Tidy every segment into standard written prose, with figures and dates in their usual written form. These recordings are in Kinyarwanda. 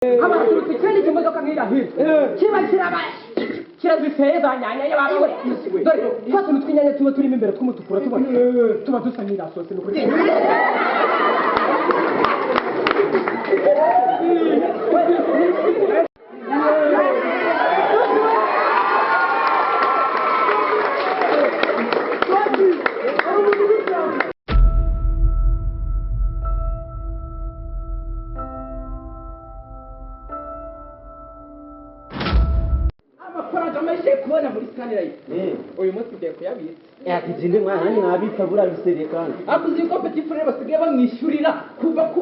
Haba haturutse ikindi kimodoka nk'iriya hirya, kiba kiraba kiraziseye za nyanya y'abantu. Dore twa tuntu tw'inyanya tuba turimo imbere tw'umutuku, tubona tuba dusa n'iriya sosi. Ni ukuri. Amafaranga maze kubona muri Sunlife, uyu munsi ngiye kuyabitsa. Ati jinde mwana, nanjye mwabitsa buriya biseriye kandi. Ariko uzi ko petit frère basigaye bamwishyurira kuva ku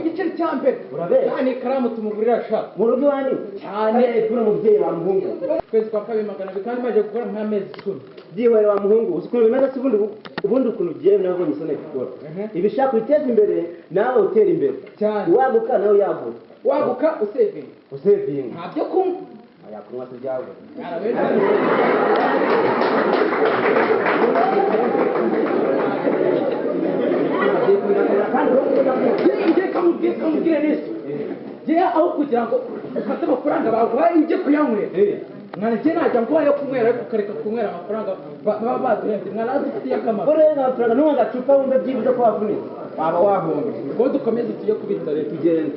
giceri cya mbere? Urabeshya. Nta n'ikaramu tumugurira sha. Mu rugo iwanyu? Cyane. Kuri umubyeyi wa muhungu. Ukwezi kwa kabiri 200, kandi maze gukora nk'amezi 10. Byihorere wa muhungu, uzi ukuntu bimeze se? Ubundi ukuntu ugiye nabonye isoni gukora ibishaka witeza imbere, nawe utera imbere. Cyane. Waguka nawe yaguka. Waguka usevinga. Usevinga. Nta byo kunywa. Aya kunywa se byawe. Yarabeshya. Ngiye kamubwire neza, ngiye aho kugira ngo ufate amafaranga baguhaye ujye kuyanywera, mwana, njye najya nguha yo kunywera, ariko ukareka kunywera amafaranga baba baduhembye, mwana, adufitiye akamaro. Buriya amafaranga nunywa agacupa wumve byibuze ko wavunitse, waba wahombye. Ngo dukomeze tujye kubitsa rero. Tugende.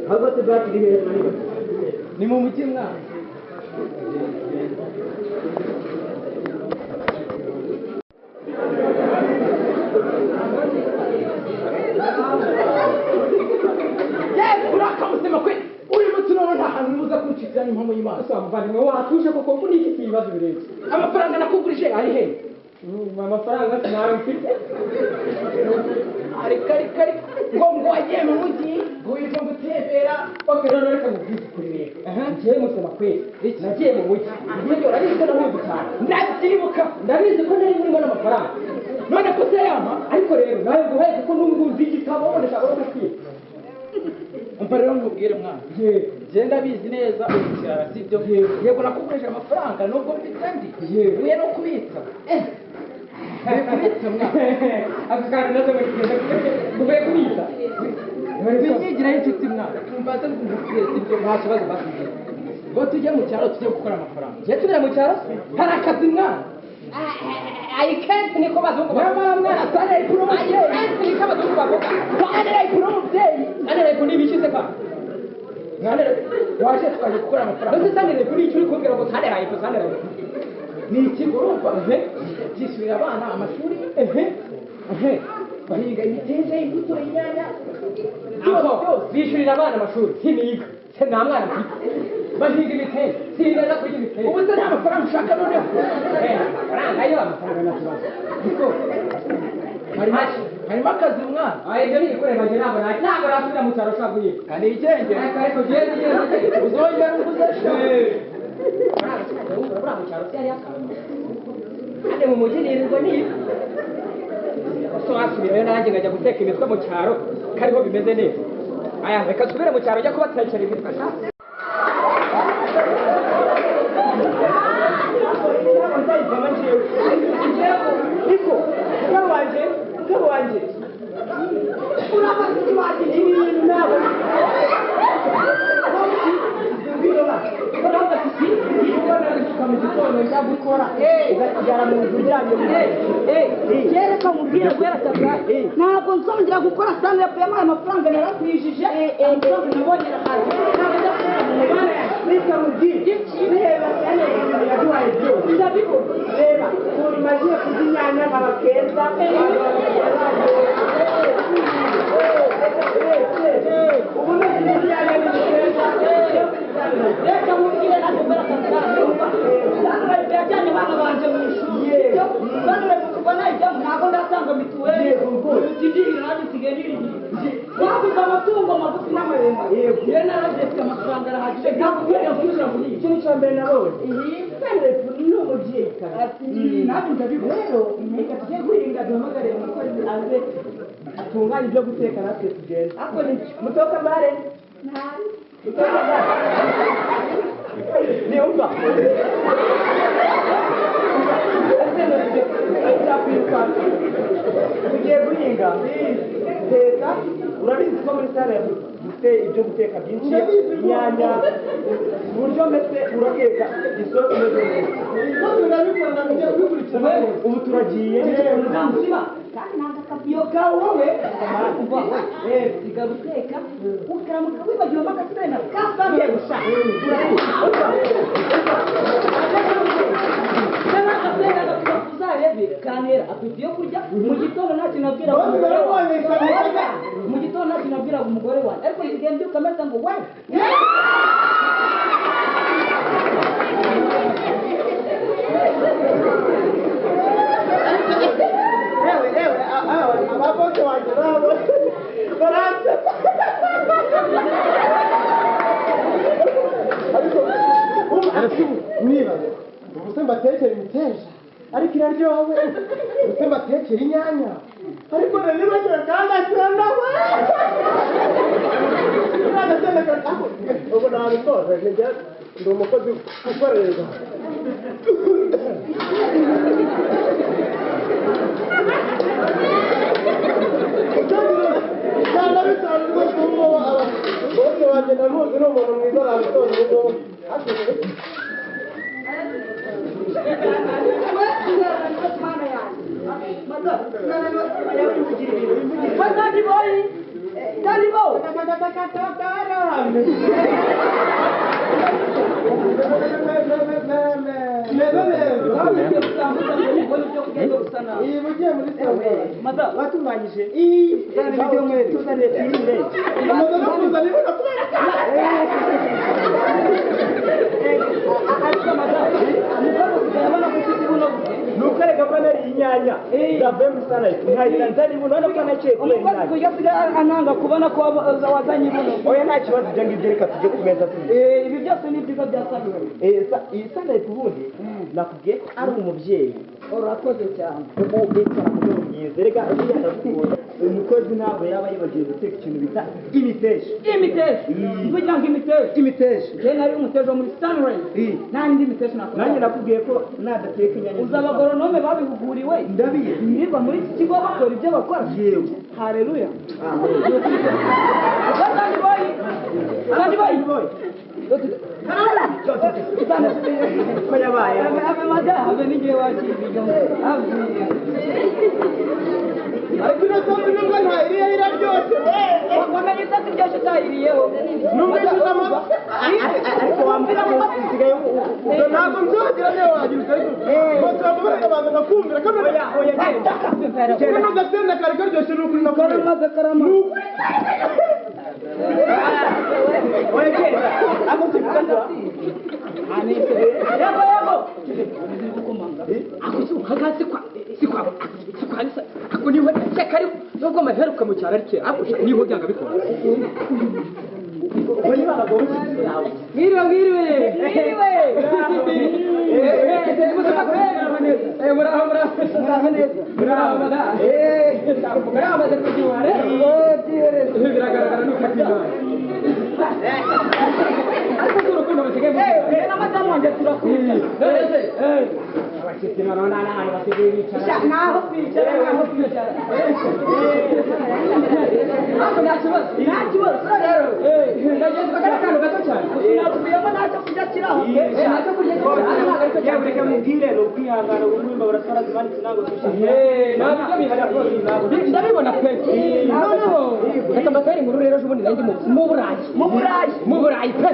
Ahubwo se bati iri hejuru niba? Ni mu mujyi, mwana. Yewe, uraka muzima kwe, uyu munsi noneho nta hantu muza kuncikira n'impamo y'Imana. Ese muvandimwe, watuje koko? Ko nifitiye ibibazo birenze. Amafaranga nakugurije ari he? Amafaranga sinayo mfite. Ariko ariko ariko ngo wagiye mu mujyi, ngo wirirwa ngo utembera. Ok, none reka nkubwize ukuri rero. Ngiye musema kweli, nagiye mu mujyi. Nibyo, urabizi ko nahuze cyane. Ndabyibuka. Ndabizi ko nari murimo n'amafaranga. None ko se yampa? Ariko rero nawe nguhaye kuko n'ubu nzi igitabo, ndashaka no kukwiga. Umva rero nkubwire, mwana. Yego. Genda bizi neza uri sibyo? Yego, nakugurije amafaranga nubwo mfite andi. Yego. Uye no kubitsa, uye kubitsa, mwana. Ako kantu nazo ngo kugenda kuvuye kubitsa. Winyigiraho inshuti, mwana. Mbanza nkubwire, sibyo? Nta kibazo, basigiye. Ngo tujye mu cyaro, tujye gukora amafaranga. Ngiye tubira mu cyaro se? Hari akazi, mwana. I can't, niko bazungu bavuga. Nyamara mwana, Sunlife uri I umubyeyi. can't, niko abazungu bavuga. Sunlife uri umubyeyi. Sanere ni ibiki se ka? Mwana, waje tukajya gukora amafaranga. Mbese sanere ni icyo uri kumbwira ngo sanere sanere? Ni ikigo, urumva, cyishyurira abana amashuri. Ehe. Bahinga imiteja, imbuto, inyanya. Aho bishyurira abana amashuri, siniga se, nta mwana mfite. Bahinga imiteja, sineza kurya imiteja. Ubu se nta mafaranga ushaka noneho? Amafaranga yo, amafaranga nta kibazo. Niko harimo akazi, mwana. Ah, ibyo ni ibikorerwa, njye ntabwo nasubira mu cyaro ushaka guhinga. Kandi igenge. Ariko genda genda. Uzongera unguze sha. Buriya mu cyaro se hariyo akantu? Kandi mu mujyi nirirwa niba so wasubirayo, nanjye nkajya guteka imitwe mu cyaro kariho bimeze neza. Aya, reka nsubire mu cyaro njya kubatekera imitwe sha. Nzayivamo njyewe. Niko mugabo wanjye, mugabo wanjye, urabaza iwanjye ibi bintu ntabwo mu gitondo njya gukora, ugasigara mu nzu uryamye mu Kereka mubwire guhera kabwayi, ntabwo nzongera gukora. Sanirapu yampaye amafaranga, narakwijije amafaranga nabonye arahagije, ntabwo njya gukora mu mubare. Reka mubwire, reba cyane ibintu yaduhaye byose. Ndabibona. Reba ukuntu imaze kurya inyanya nkaba keza. Ubu ni inyanya ni keza. Reka mubwire ntabwo guhera kabwayi, Sanirapu yajyanye abana banjye mu ishuri. Sanirapu kuva nayijyamo ntabwo ndatanga mituweli. Yego rwose. Ikindiri nanjye nsigaye nirindiriye, baguze amatungo magufi n'amaremare. Yego. Njye narabye, amafaranga arahagije, ntabwo nkwiriye gusubira muri iyi. Ikintu cya mbere nabonye, Sanirapu ni umubyeyi kabisa. Nanjye ndabibona. Rero reka tujye guhinga, duhamagare umukozi aze atunganye ibyo guteka, natwe tugende. Ako ni mutoka mbare, mutoka mbare, niumva nzakwirukanka. Tugiye guhinga, teka. Urabizi ko muri sale Ufite ibyo guteka byinshi, inyanya, uburyo mbese urateka isosi imeze neza. Ubu turagiye. Kandi nanga akavuyo kawe wowe. Umva we, sigara uteka ukaramuka wibagiwemo agasenda ka Sunlight gusa. Agasenda gapfa kuzarebe kantera apeti yo kurya mu gitondo ntacyo nabwiraga umugore wanjye. Mu gitondo ntacyo nabwiraga umugore wanjye, ariko nsigaye mbyuka meze ngo we. Ewe, abakozi wanjye nabo baransetsa. Ariko mwibaze, ubu se mbatekera imiteja ariko iraryoha we, ubu se mbatekera inyanya ariko nanibagiwe kandi asenda we. Agasenda ubu nabitoze, ndi umukozi ukorerwa. Nabitoze rwose ubu ngubu, bose wanjye ndamuzi, ni umuntu mwiza, nabitoze ubu ngubu. Watunganyije nuko reka ko nariye inyanya zavuye muri Sunlight nkahita nzana ibuno, urabona ko naciye kubera Umukozi inyanya. kujya asigaye ananga kubona ko wazanye ibuno. Oya, nta kibazo, ibyo ngibyo reka tujye ku meza tuzi. Ibi byose ni byiza bya Sunlight. Iyi Sunlight ubundi nakubwiye ko ari umubyeyi. Urakoze cyane. Ubu bicara mu rwego mwiza, reka uriya ndagukunda. Umukozi ntabwo yaba yibagiwe guteka ikintu bita imiteja. Imiteja. Kugira ngo imiteja. Imiteja. Njye nari umuteja wo muri Sunlight. Nta n'indi miteja nakora. Nanjye nakubwiye ko nadateka inyanya. Uzi abagoronome babihuguriwe. Ndabizi. Birirwa muri iki kigo bakora ibyo bakora. Yewe. Haleluya. Amen. Sunny boy. Sunny boy. Ko yabaye. Abe madamu, abe n'igihe wakira ibiryo. Ariko ino sosi nubwo ntayiriye iraryoshye. Wamenye isosi iryoshye utayiriyeho. Nubwo ishize amata. Ariko wambwira ngo usigaye Ntabwo nzongera niyo wagira ariko bose bamubara abantu ngakumvira kano. Oya, oya, genda. Kano gasenda kari karyoshye ni ukuri nakumvira. Karamaze karama. Oya, genda. Ako tubikata. Yego yego. Ako si uhagaze kwa si kwa si kwa nisa ako niho cyeka ariko nubwo maheruka mu cyaro ari kera, ako niho byanga bikora. Oya, niba abagabo b'inshuti zawe. Mwiriwe, mwiriwe. Mwiriwe. Muraho, muraho. Muraho neza. Muraho, madamu. Muraho, maze kubyibuha rero. Biragaragara nuko akimana. Ariko si urukundo musigaye mugira. Na madamu wanjye turakunda. None se abashyitsi noneho nta n'ahantu basigaye bicara. Naho kwicara, naho kwicara. Ariko nta kibazo. Nta kibazo. Rero ndagenzwa kariya kantu gato cyane. Sinakubwiyemo ntacyo kurya kiri aho. Ntacyo kurya kiri aho. Ntabwo aricyo Yewe, reka mubwire ni ukwihangana, ubu ngubu imbabura twarazimanitse ntabwo twishyuye. Ntabwo ibyo bihari rwose. Ndabibona pe. Noneho reka mbatore inkuru rero, ejo bundi nari ndi mu Burayi. Mu Burayi. Mu Burayi pe.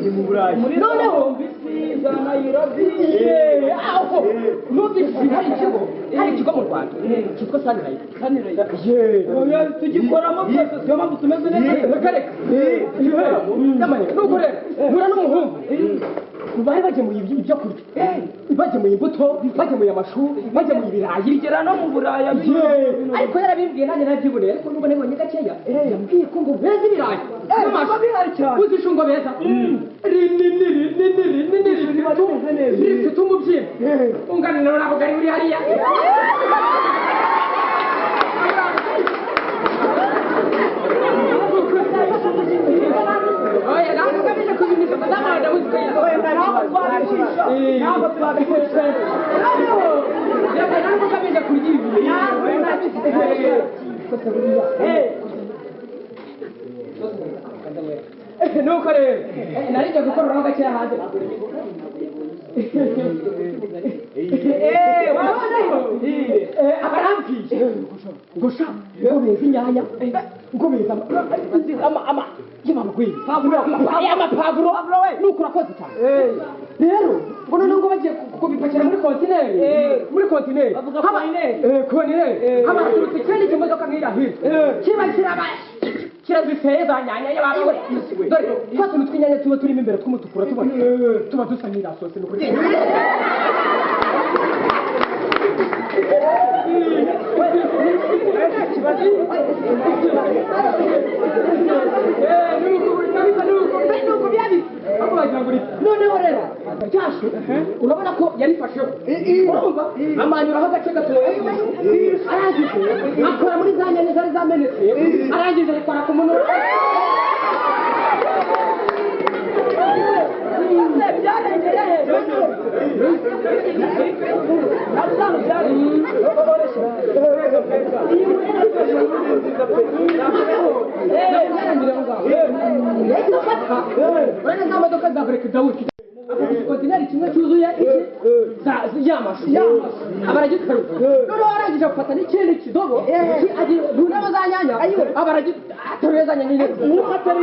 Ni mu Burayi. Noneho Mbisi za Nairobi. Aho numvise hari ikigo mu Rwanda cyitwa Sunlight. Sunlight. Tugikoramo twese, siyo mpamvu tumeze neza. Reka reka. Nuko rero mpura n'umuhungu bari bagemuye ibyo kurya, bagemuye imbuto, bagemuye amashu, bagemuye ibirayi. Bigera no mu Buraya. Ariko yarabimbwiye nanjye narabyiboneye, ariko nubwo nabibonye gakeya, yambwiye ko ngo beza ibirayi Biba bihari cyane. Uzi ishu ngo beza rinini rinini rinini rifite umubyimba ungana na ruriya bugari buri hariya. Oya, ntabwo ugamije kubimisha madamu wawe, ndamuzi ko Oya, nta Ntabwo kibazo. twabigurisha. Ntabwo twabigurisha. Noneho reka, ntabwo ugamije kurya ibi. Ntabwo. Kose buriya. Nuko rero narijya gukoreraho gakeya hanze. Abarambwiye ngo sha ngo beza inyanya ngo beza ama amapavuro nuko urakoze cyane. Rero ngo noneho ngo bagiye kubipakira muri kontineri, muri kontineri haba haturutse ikindi kimodoka nk'iriya hirya kiba kiraba kiraziseye za nyanya y'abawe. Dore twa tuntu tw'inyanya tuba turimo imbere tw'umutukura tubona tuba dusa n'iriya sosi ni ukuri. Noneho rero ryashe urabona ko yarifasheho, urumva amanyuraho agace gatoya, arangije akora muri za nyanya zari zamenetse, arangije arikora ku munwa. Urabona za modoka za breakdown kontineri kimwe cyuzuye iki y'amashu aba aragitaruka. Noneho arangije afata n'ikindi kidobo runamo za nyanya aba aragitaruye za nyanya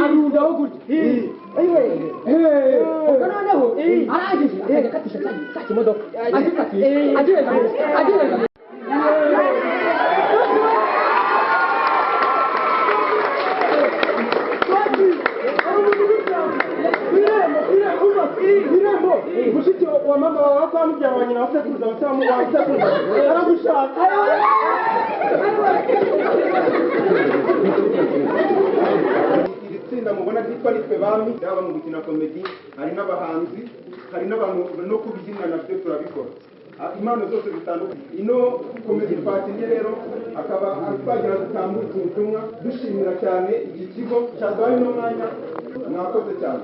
arundaho gutya. Ubwo noneho arangije akajya akatisha cya kimodoka agikatisha agiheza agiheza. Mushiki wa mama wawe kwa mubyara wa nyina wa sekuruza wa sekuruza aragushaka. Iri tsinda mubona ryitwa Nitwe Bami, yaba mu gukina komedi, hari n'abahanzi, hari n'abantu no kubyina nabyo turabikora. Impano zose zitandukanye. Ino komedi twakinnye rero akaba twagira dutambutse ubutumwa dushimira cyane iki kigo cyaduhaye uno mwanya, mwakoze cyane.